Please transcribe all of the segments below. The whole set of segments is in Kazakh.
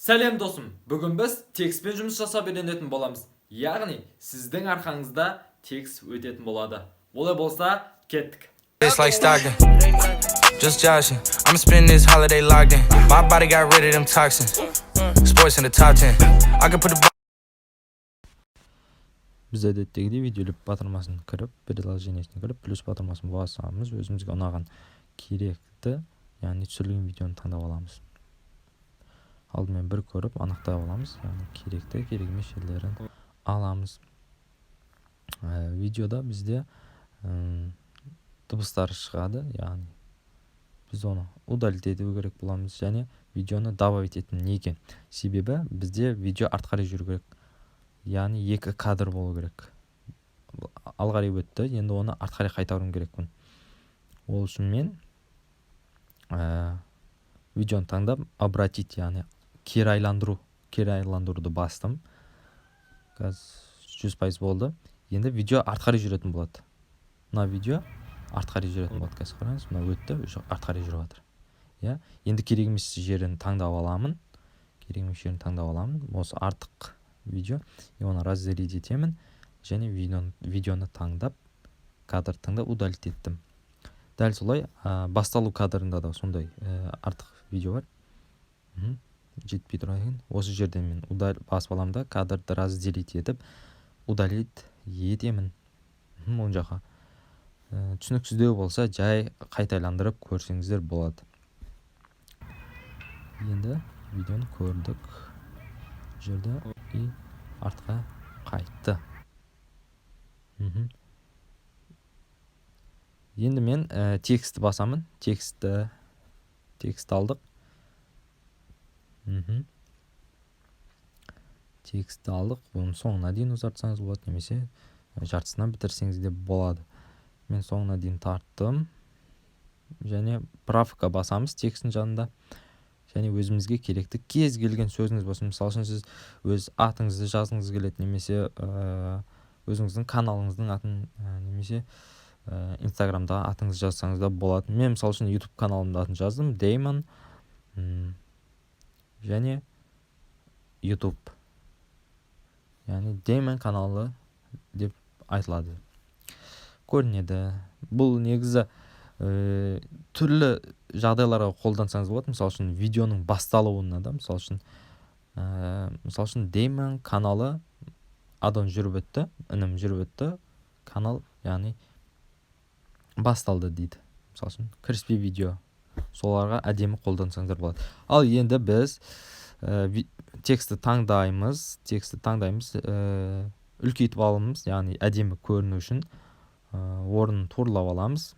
Сәлем, досым! Бүгін біз текстпен жұмыс жасап үйренетін боламыз, яғни сіздің арқаңызда текст өтетін болады. Олай болса, кеттік! It's like Stockton. Just joshing. I'ma spend this holiday locked in. My body got rid of them toxins. Sports in the top 10. I can put the Біз әдеттегідей Видеолип батырмасын кіріп, приложениесіне кіріп, плюс батырмасын басамыз. Өзімізге ұнаған, керекті, яғни түсірілген видеоны таңдап аламыз. Алдымен бір көріп, анықтап аламыз, яғни керекті, керек емес жерлерін аламыз. Видеода бізде дыбыстар шығады, яғни біз оны удалить ету керек боламыз және видеоны добавить еттім. Неге? Себебі бізде видео артқа қарай жүру керек, яғни екі кадр болу керек. Алға қарай өтті, енді оны артқа қарай қайтаруым керекпін. Ол үшін мен видеоны таңдап, обратить, яғни кері айландыру, кері айландыруды бастым. Қазір 100% болды. Енді видео артқа қарай жүретін болады. Мына видео артқа қарай жүретін болады. Қазір қараңыз, мына өтті, уже артқа қарай жүріп жатыр, иә. Енді керек емес жерін таңдап аламын, керек емес жерін таңдап аламын, осы артық видео, и оны разделить етемін және видеоны таңдап, кадр таңдап, удалить еттім. Дәл солай басталу кадрында да сондай артық видео бар. Жетпей тұр екен. Осы жерден мен удалить басып аламын да, кадрды разделить етіп, удалить етемін. Оң жаққа. Түсініксіздеу болса, жай қайта айландырып көрсеңіздер болады. Енді видеоны көрдік, жерде и артқа қайтты. Енді мен текстті басамын. Текст алдық. Текстті алдық. Бұны соңына дейін ұзартсаңыз болады немесе жартысынан бітірсеңіз де болады. Мен соңына дейін тарттым. Және правка басамыз текстің жанында және өзімізге керекті кез келген сөзіңіз болсын. Мысалы үшін, сіз өз атыңызды жазғыңыз келеді немесе өзіңіздің каналыңыздың атын, немесе Инстаграмдағы атыңызды жазсаңыз да болады. Мен, мысалы үшін, YouTube каналымның атын жаздым: Деймон және YouTube, яғни Деймон каналы деп айтылады, көрінеді. Бұл негізі түрлі жағдайларға қолдансаңыз болады. Мысалы үшін, видеоның басталуына да, мысалы үшін, Деймон каналы, адон жүріп өтті, інім жүріп өтті, канал, яғни басталды дейді. Мысалы үшін, кіріспе видео, соларға әдемі қолдансаңыздар болады. Ал енді біз текстті таңдаймыз, текстті таңдаймыз, үлкейтіп аламыз, яғни әдемі көріну үшін орнын туралап аламыз.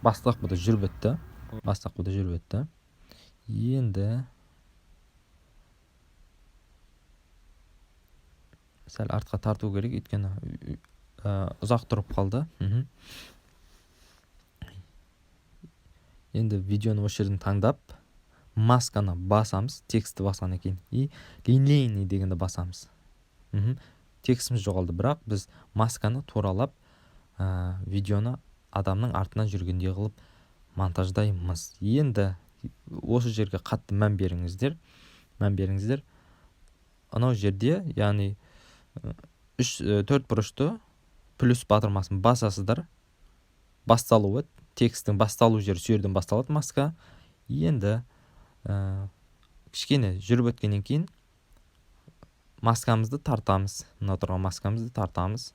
Бастапқыда жүріп өтті, бастапқыда жүріп өтті. Енді сәл артқа тарту керек, өйткені ұзақ тұрып қалды. Енді видеоны осы жерден таңдап, масканы басамыз текстті басқаннан кейін и линейный дегенді басамыз. Текстіміз жоғалды, бірақ біз масканы туралап, видеоны адамның артынан жүргендей қылып монтаждаймыз. Енді осы жерге қатты мән беріңіздер, мән беріңіздер. Анау жерде, яғни үш, төрт бұрышты плюс батырмасын басасыздар. Басталуы, текстің басталу жері сол жерден басталады маска. Енді кішкене жүріп өткеннен кейін маскамызды тартамыз, мына тұрған маскамызды тартамыз.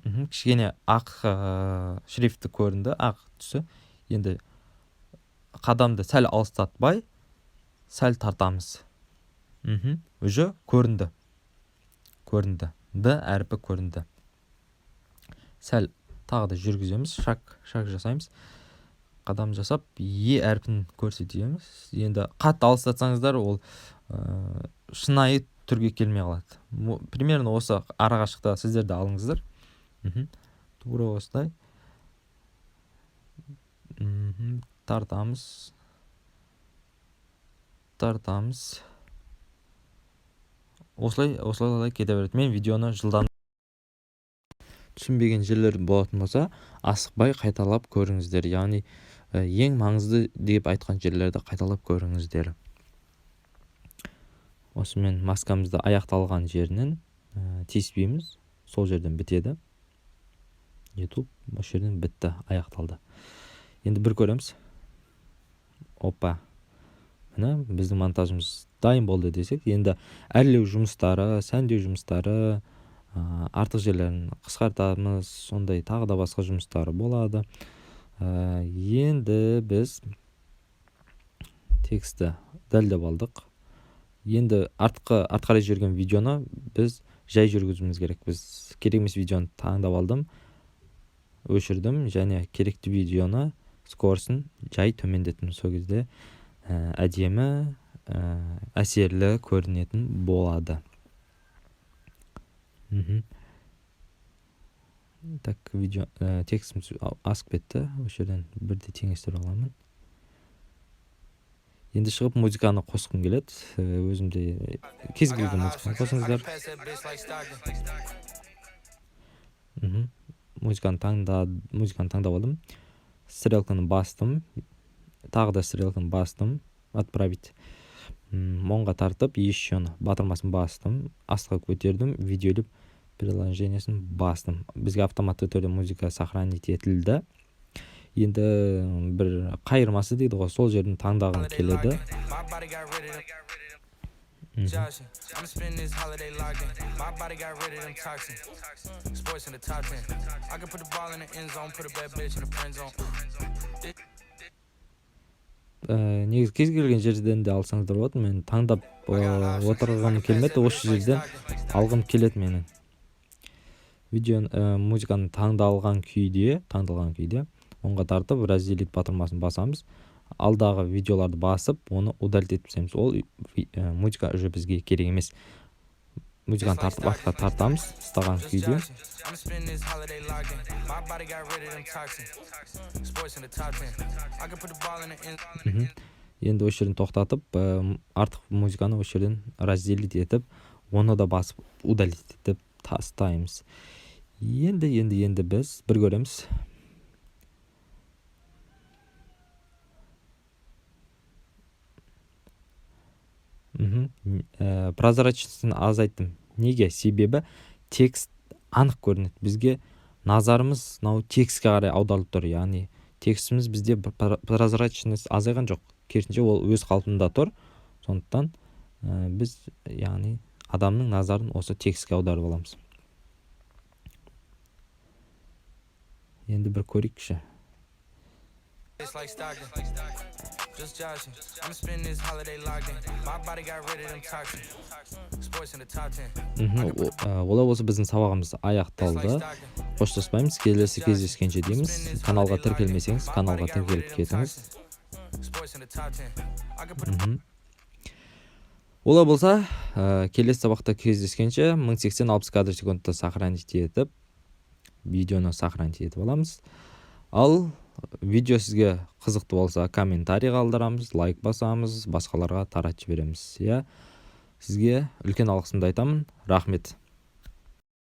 Кішкене ақ шрифті көрінді, ақ түсі. Енді қадамды сәл алыстатпай, сәл тартамыз. Уже көрінді, көрінді, Д әрпі көрінді. Сәл тағы да жүргіземіз, шаг шаг жасаймыз, қадам жасап, Е әрпін көрсетеміз. Енді қатты алыстатсаңыздар, ол шынайы түрге келмей қалады. Примерно осы арақашықтықта сіздер де алыңыздар. Тура осылай. Тартамыз, тартамыз, осылай, осылай кете береді. Мен видеоны жылдам. Түсінбеген жерлер болатын болса, асықпай қайталап көріңіздер, яғни Ең маңызды деп айтқан жерлерді қайталап көріңіздер. Осымен маскамызды аяқталған жерінен тиіспейміз, сол жерден бітеді. YouTube осы жерден бітті, аяқталды. Енді бір көреміз. Опа. Міне біздің монтажымыз дайын болды десек, енді әрлеу жұмыстары, сәндеу жұмыстары, артық жерлерін қысқартамыз, сондай тағы да басқа жұмыстары болады. Енді біз текстті дәлдеп алдық. Енді артқы қарай жүрген видеоны біз жай жүргізуіміз керек. Біз керек емес видеоны таңдап алдым, өшірдім және керекті видеоны скорсын жай төмендеттім. Сол кезде әдемі, әсерлі көрінетін болады. Так, видео, текстіміз асып кетті. Осы жерден бірде теңестіріп аламын. Енді шығып музыканы қосқым келеді. Өзімде кез келген музыканы қосыңыздар. Музыканы таңдап алдым. Стрелканы бастым. Тағы да стрелканы бастым. Отправить. Оңға тартып, еще батырмасын бастым. Астқа көтердім. Видеолип приложениесін бастым. Бізге автоматты түрде музыка сохранить етілді. Енді бір қайырмасы дейді ғой, сол жерін таңдағым келеді. Негізі кез келген жерден де алсаңыздар болады. Мен таңдап отырғым келмеді, осы жерден алғым келеді менің. Видео, музыканы таңдалған күйде оңға тартып разделить батырмасын басамыз. Алдағы видеоларды басып, оны удалить етіп тастаймыз. Ол музыка уже бізге керек емес. Музыканы тартып артқа тартамыз, ұстаған күйде. Енді осы жерден тоқтатып, артық музыканы осы жерден разделить етіп, оны да басып удалить етіп тастаймыз. Енді біз бір көреміз. Прозрачностьін азайттым. Неге? Себебі текст анық көрінеді. Бізге назарымыз мынау текстке қарай аударылып тұр. Яғни текстіміз бізде прозрачность азайған жоқ. Керісінше ол өз қалпында тұр. Сондықтан біз яғни адамның назарын осы текстке аударып аламыз. Енді бір көрейікші. Just joshing. I'ma spend this holiday locked in. My body got rid of them toxins. Sports in the top 10. Олай болса біздің сабағымыз аяқталды. Қоштаспаймыз, келесі кездескенше дейміз. Каналға тіркелмесеңіз, каналға тіркеліп кетіңіз. Олай болса, келесі сабақта кездескенше 1080-60 кадр секундта сохранить етіп, видеоны сохранить етіп аламыз. Ал видео сізге қызықты болса, комментарий қалдырамыз, лайк басамыз, басқаларға таратып жібереміз. Иә, сізге үлкен алғысымды айтамын. Рахмет.